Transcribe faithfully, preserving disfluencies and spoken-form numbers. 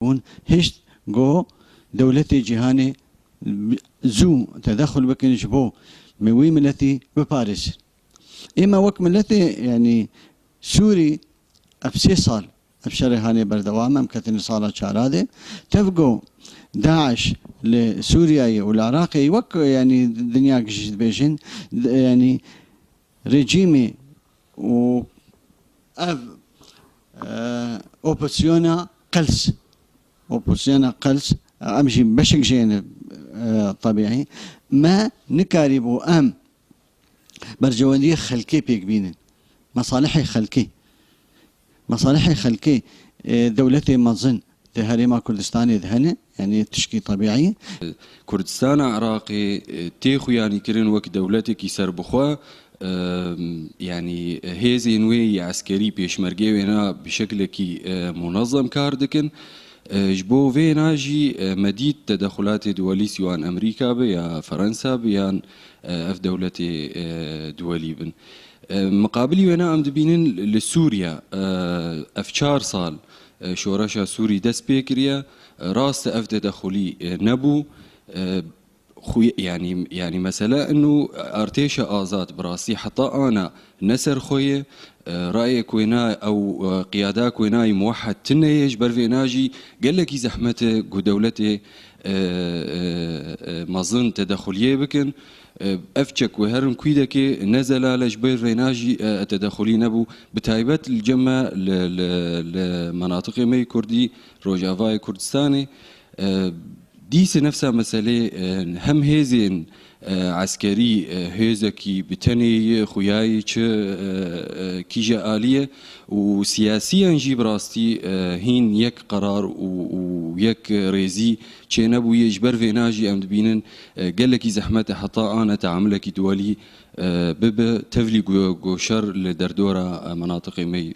Hûn hişt ku dewletê cîhanê zû tedexul bikin ji bo me wî miletî biparêzin. Ême wek miletê, yanî Sûrî, ev sê sal ev şerê hanê berdewam e, em ketine sala çara de. Tev ku DAIŞ li Sûriyeyê û li Iraqê wek, yanî dinya gişî dibêjin, d-, yanî rejîmê û ev, e, opozisyona qels, opozisyona qels, em jî beşek jê ne, e, tebîî. Me nikarîbû em berjewendiyê xelkê pêk bînin. Mesalihê xelkê. Mesalihê xelkê, e, dewletê mezin di Herêma Kurdistanê de hene, yanî tişkî tebîî. Kurdistana Iraqê, e, tê xuyanîkirin wek dewletekî serbixwe, e, yanî hêzên wê yê eskerî, pêşmergê wêna bi şeklekî, e, munezem kar dikin. E, ji bo vêna jî, e, me dît tedexulatê duwelî, siwan Amerîka be ya Ferensa be yan, e, ev dewletê, e, duwelî bin. E, miqabilî wêna em dibînin li Sûriye, e, ev çar sal, e, şoreşa Sûrî dest pê kiriye. E, rast e ev tedexulî, e, nebû. E, xuy-, yanî, yanî mesele inu artêşa azad bi rastî heta ana ne ser xwe ye. E, rayek wêna ew, e, qiyada ku wênayî muwehed tune ye, ji ber vêna jî gelekî zehmet e ku dewletê, e, e, e, mezin tedexuliyê bikin. E, ev çek wê herin kwîdekê ne zelal e, ji ber vêna jî, e, tedexulî nebû. Bi taybet li cem me li, li, li menatiqê me yê Kurdî, Rojavayê Kurdistanê, e, dîse nefsa meselê, e, hem hêzên, e, eskerî, e, hêzekî bi tenê ye, xuya yê çi, e, e, kîje alî ye û siyasiyan jî bi rastî, e, hîn yek qerar û, û yek rêzî çênebûye. Ji ber vêna jî em dibînin, e, gelekî zehmet e heta ana teamulekî duwelî, e, bibe tevlî ku, ku şer li derdora, e, menatiqê me yê.